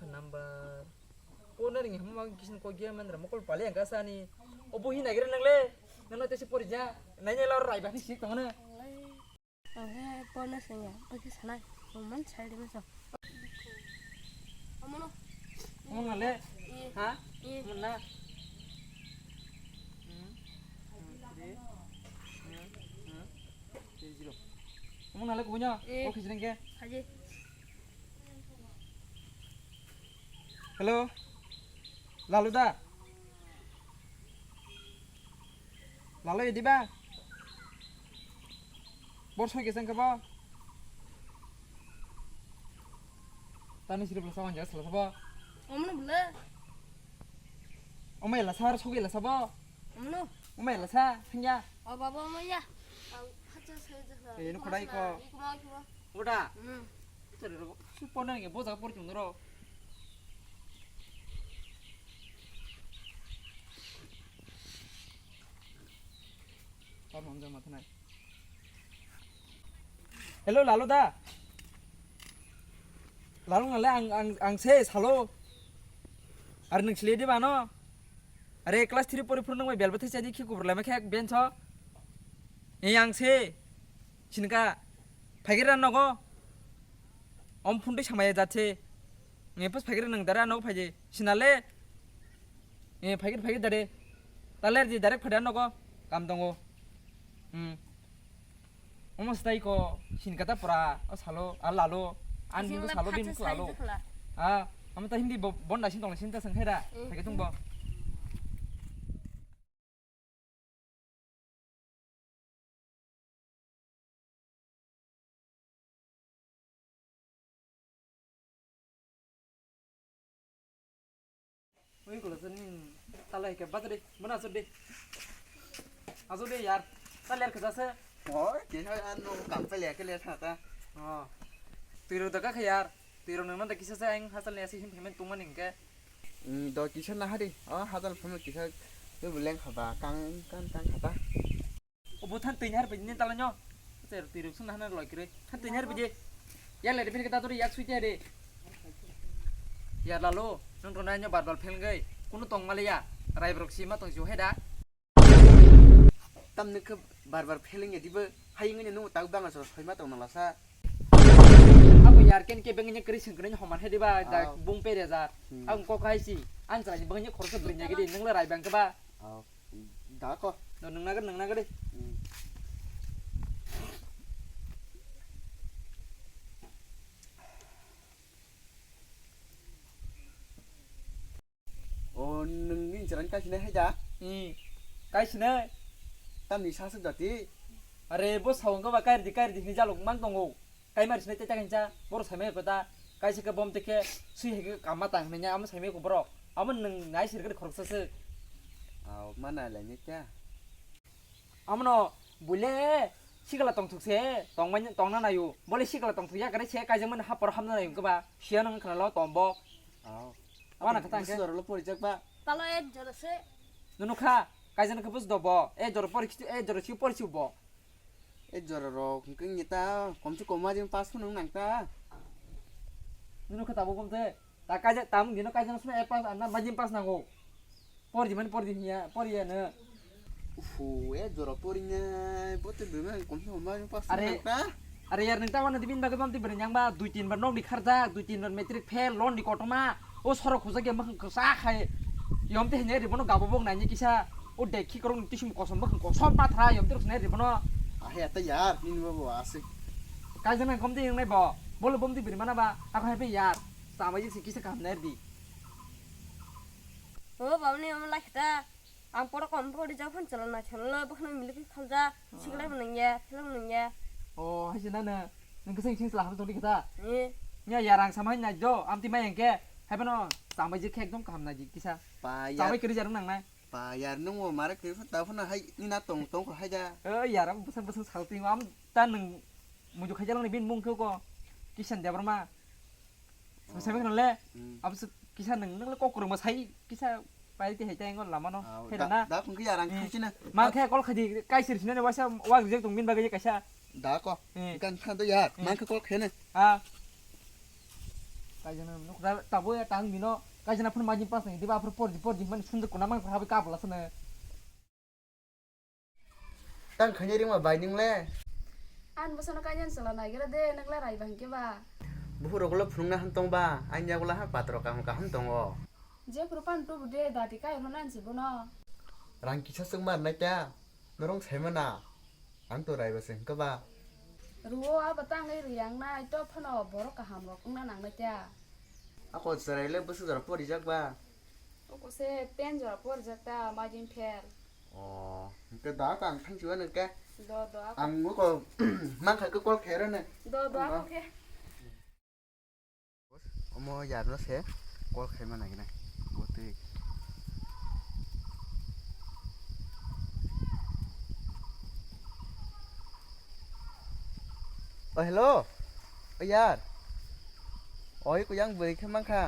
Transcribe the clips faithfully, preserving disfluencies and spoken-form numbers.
Number. Porna ring hama mang kisin ko giya mandra mokol pali ang kasani. Obo hin agre nangle. Nang na tesi pori ja. Nanya lor rai bahni sik tongana. Ang he porna sengya. Oke sana. Oman side me so. Omono. Omono le. Iya. Ha? Iya. Mana? Hmm. Hmm. Hmm. Hmm. Zero. Omono le kunya. Iya. Oke sengke. Haji. Hello. Lalu da. Lalu ya diba? Bor soi kesang kebo. Tani siri bela sawan jaga sala sabo. Omno bela. Omai la sar sogi la sabo. Omno. Omai la sa sengya. O baba omai ya. Au hacha sai jaga. Eh, no khodai ko. Ikuma ikuma. Uda. Hmm. Sari ro. Su pona nge boja por chungro. Tam hamjak ma thanai. Hello, Lalo da. Lalo nang le ang, ang, ang se salo. Ar nang sile di bano. Are class three pori phuru nang bai bel bathai chadi khi kubur lai ma khe bench o. E ang se. Sinka. Phaigira nogo. Om phunti samaya jatse. Nge pas phaigira nang dara nogo phaije. Sinale. Eh, phagir, phagir dare. Taler di direct phada nogo. Kam tongo. Hmm. Omo stai ko sin kata pura. O salo, a lalo. An Sing hindu le salo bin phatsa ko sai lalo. Jokla. Ah, amo ta hindi bo-, bon da sin tong sin ta sang khaira. Hmm. Phage tung bo. Ui, kulo sini talai ke bat de, mana sudi. Asu de yar, taler ke jase. Oh, kisa anu kampel ya ke le thata. Oh, tiro daga ke yar. Twi rok nang nang da kisa se ayang hachal ni aswk him phaimani tongmani hinkhe. Hmm, do kisa nahari, o hachal phaima kisa tei bo leng kha ba, kang, kang, kang kha ta. Obo than twi nahar bai ni tala nyo. Cher twi rok sung nahar loi kwrwi. Than twi nahar bai di. Yak lai de bini kata turi yak sui te de. Ya lalo, nung rona nyo bar bar phel ngai. Kunu tong mali ya. Rai borok si ma tong si hai da. Tamni khe bar bar pheling ya dibo, hayung ni nung tak banga so soi ma tong nala sa. Abo yar ken ke bengnya kri sengkre homan he diba, da Aw. Bung pe reza. Hmm. Ang kok hai si, ang chara ni bengnya khoroksa bengnya gidi, nung le rai bang ke ba. Aw. Da ko. No, nung nagar, nung nagar de. Hmm. O, nungni insurance kaisinai hai da? Hmm, kaisinai. Tamni saswk jati? Are, bo sawang ba kairdi, kairdi hini jalok mang tongo. Kaimar sinai tei takin cha, boro saimai ko ta. Kaisa ke bom te khe, sui hai khe kamma tang hinai nya, amo saimai ko borok. Amo nung nai sir khe khoroksa se. Aw, mana lai ni kya? Amono buile sikla tongthok se tongmani tongna nayo. Bole sikla tongthok ya kare se kaijakmani hapor hamna nayo keba. Siya nang khnalo tombo. Aw. Wana kata ke. Sudar lo pori jak ba. Talo ek jora se. Nunu kha kaijak khe bus dobo. E jora pori khitu e jora si pori si bo. E jora rok hwnkhe neta komse kom majin pass phano nang ta. Nunu kha tabo komte. Ta kaijak tam dino kaijak suna e pass anna majin pass nango. Pordi mani pordi hiya, pordi ya na. Ufu, e jora pordi na, bote bima kom se homa pas Are, ta. Are yar nang ta wana dibin bagwi bam ti bere nyang ba, dui tin bar nok di kharjak, dui tin bar matric fail, loan di kotoma, o sorok khujak ya makhang kwsa khai. Yom te hine ribono gabo bok nai ni kisa, o dekhi korong ni tisum kosom makhang kosom pathra, yom te rok sinai ribono. Ahe ta yar, nini babu asik. Kaijak nang kom ti yang nai bo, bolo bom ti bere mana ba, ako hai pe yar, sama jik si kisa kaham nai di. O babani omo lakhita. Ang poro kom pori jak phun chala na channel lo bakhna milik khalja. Siklai bo nangya, film nangya. O, hai se nana. Nang keseng sing sela hapto dikata. Eh. Nya ya rang samai nai do, amti mai engke. Hai bano samai je khek dong kaham nai di kisa. Pa ya. Samai kiri jarang nang nai. Pa ya nung o mare kiri ta phun hai ni na tong tong ko hai da. Eh, ya rang besar besar salting am ta nang mujuk hai jalang ni bin mung ko. Kisan Debbarma. Samsai bai khna le, hmm. Abo se kisa nang, nang le kok kwrwngma sai, kisa pai ti hai tai ngo lama no, ah, phe da, na. Da khung khe yarang, hmm, khung china. Ma khe kol khadi, kai sir sinani wasa, wak rijak tong min bagwi kaisa. Da ko, hmm, kan khan to yar, hmm, ma khe kol khene. Ah. Kaijana nukra tabo ya tang bino. Kaijana phun majin pas nang diba phun porji porji mani sundur kona mang kha bai kabla sana. Tang khanya ringma bai nung le. An bosono kaijana sala naigra de nang le rai bang ke ba. Buhu rok le phunung na han tong ba. An ya gula ha patro kaham kaham tongo. Je phuru pan tu bude dati kai honan si bono. Rang kisa sung mar na kya. Norong saimana, ang to raiba se hwnkha ba? Ruo abo tangwi riyang nai, to phano borok kaham rok wngna nang nai ta. Ako chwrai le bwswk jora porijak ba? Oko se ten jora porijak ta, majin phel. O, hwnkhe da ka ang thangsi ba nang khe. Do, do, ako. Ang oko mankha khe call khairane. Do, do, ako khe. Omo yarno se call khaima nangina. Botwi. O hello. O yar. Oi kuyang bwrwi khe mankha.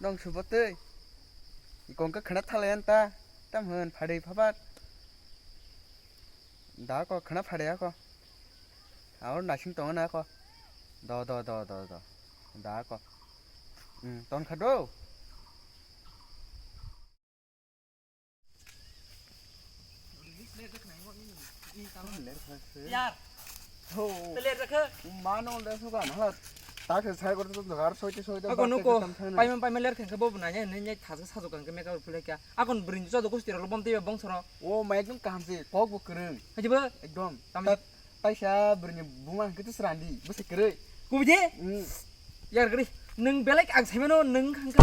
Nong subotwi. Ikong khe khwna thalai anta. Tam hwn phadwi phabat. Da ko khwna phadwi ako. Aro nasing tongo na ako. Do, do, do, do, do. Da ako. Hmm, ton kha do. Yar. Ho. Teler rakhe. Mano le suka na. Ta se sai kor to gar soite soite. Ako nuko. Paiman paiman ler khe bo buna ne ne thas sa jok ang ke meka ur pule kya. Akon bring jo do gusti ro bom te bong soro. O ma ekdom kaham se kok bo kwrwng. Haji ba. Ekdom. Tam. Taisa bwrwini buma hwnkhe to srandi, bwsai kwrwi. Kubui de? Mm. Yar gari, nwng belai ang saimano, nwng hwnkhe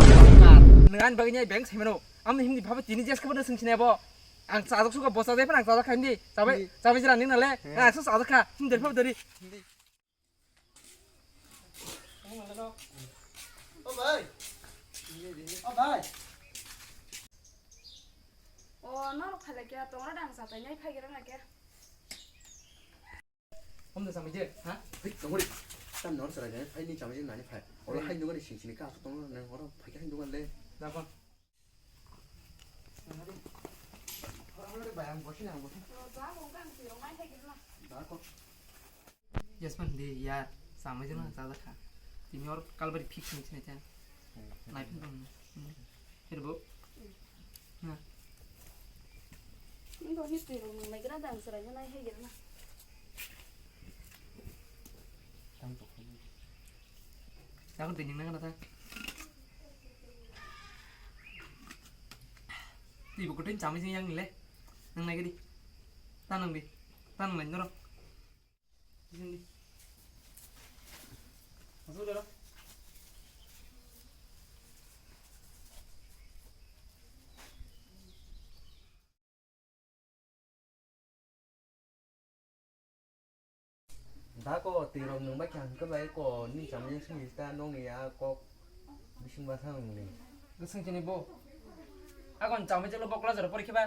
nwng ani bagwi nai beng saimano. Amni himni bhaba tini jes khobano swngsinai bo. Ang chajak suka bo chajai phano ang chajak kha hindi. Chabai, hindi. Chabai jira nini nale. He. Ang asuk chajak kha. Himder phaba dari. Hindi. O bhai. O bhai. O norok phailai khe tongra dang chatai nai phai gira na khe. Om da samai je, ha? Hei, tongori. Tam nor sara gani phai ni chamai je nani phai. Olo hai nugani sing sini ka tongo nang oro phai khe hai nugan le. Da kon. Oro le bayang bosi nang bosi. Da kon. Yes man de yar. Samai je na da da kha. Tini or kalbari fix ni sini cha. Nai phin dong. Herbo. Na. Nung to history rok nung naigra dang chwrai no nai hai gira na. Tang to khum. Tang to ning na ta. Twi bo kotoi chamai jing yang le. Nang nai gidi. Ta nang di. Ta nang lai norok. Sini. Masuk dulu. Da ko twi rok nung bai kha hwnkhe bai ko ni chamai sung ta nong ya kok. Bising ba thang ni. Bising chini bo. Agon chamai jelo bokla jor porikhe ba.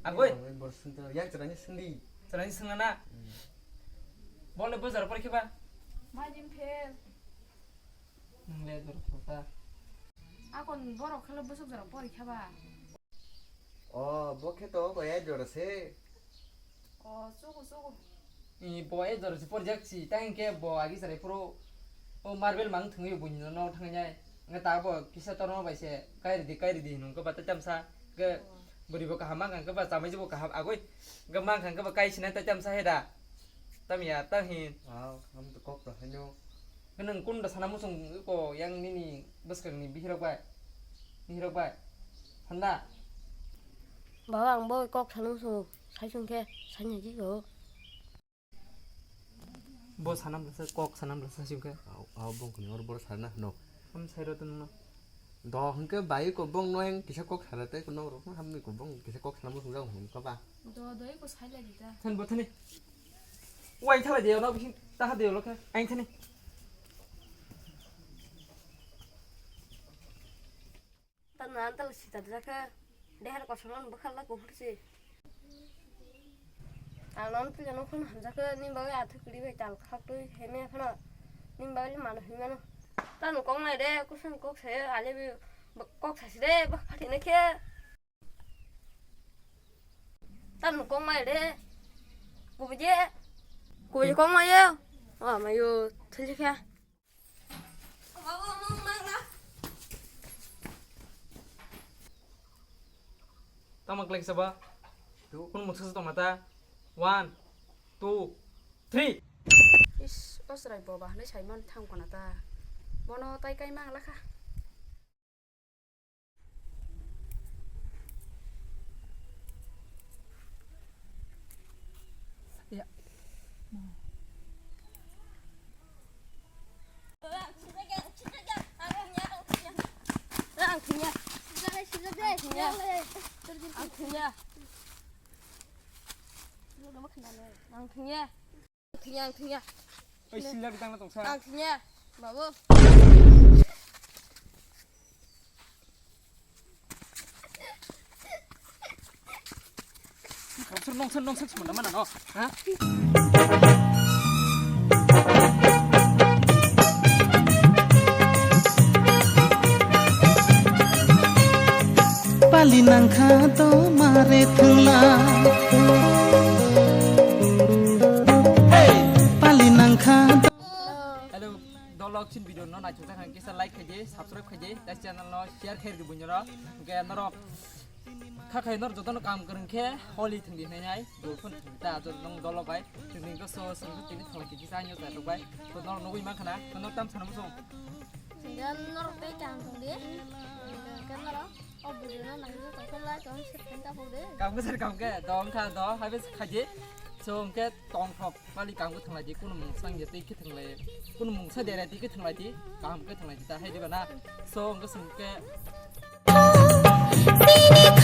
Agoi. Bor sung to yang chwrai ni sung di. Chwrai ni sung na. Hmm. Bole bo jor porikhe ba. Majin phel. Nung le jor porta. Agon borok khalo bosok jor porikhe ba. O, bo khe to ko ya jora se. O, chugo, chugo. I bo e jora se porjak si, ta hinkhe bo agi sarai phuru o marble mang thwngwi buini no thangwi nai. Nga ta bo kisa torma bai se, kairi di, kairi di hinung khe bata chamsa. Ge bwrwi bo kaham mang khe ba chamai bo kaham agoi. Ge mang khe ba kai sinai ta chamsa he da. Tam ya, ta hin. Wow, ham to kok to hanyo. Ge nung kun da sana musung ko yang nini bwskang ni bihirok bai. Bihirok bai. Handa. Baba, ang bo kok sana musung, sai sung khe, sai nai di ko. Bo sanam rasa, kok sanam rasa sung khe. Au, au, bong kuni or bor sana no. Am sai ro tun no. Do hwnkhe bai ko bong no yang kisa kok sara tei ko no ro hamni ko bong kisa kok sana musung jang hum ka ba. Do, do ko sai la di ta. Than bo thani. Wai thala de no bising ta ha de lo khe. Ain thani. Tamo antal sita jaka dehar kosong bwkha la kuhur si. Ang non pila no khon hamjak ni bagwi athu kiri bai tal khak twi heme khana ni bagwi mano himano. Tamo kok nai de kusung kok se ale bi kok sa si de bak phati ne khe. Tamo kok nai de kubuje kubuje kok nai ye. O mayo thili khe. Tamo klai saba? Tu. Kun mutsu tong mata. One, two, three. Is, o chwrai boba hwnwi saimano thang khna ta. Bono tai kai mang lakha. Ya. Ang thungya. Ang thungya. Ang thungya. Ang thungya. Ang thungya, ang thungya. Oi, sila bitang na tongsa. Ang thungya, babu. Nongsa, nongsa, nongsa, semua mana no? Ha? Pali nangkha to mare thwngla. Pali nangkha to. Hello, dolok chin video no naithok thang kisa like khaidi, subscribe khaidi, tei channel no share khaidi bunyoro. Hwnkhe norok kha khai nor jotono kam kwrwng khe holi thwngdi hinai nai, dul phun ta jot nong dolok bai thwngdi ko so sung tini thwng khe kisa nyo ta rok bai. To nor nugui man khana, to nor tam sana musong. Sehingga norok tei kaham thwng di. Hingke norok o video no nai tong khe like, comment, share khe ta phok di. Kam khe sir kam khe do wngkha do hai bes khaji. So hingke tong thok pali kam khe thwnglai di, kunu mung sang je tei khe thwnglai, kunu mung sa dera tei khe thwnglai di, kaham khe thwnglai di ta hai di bana. So hingke sung khe. Sini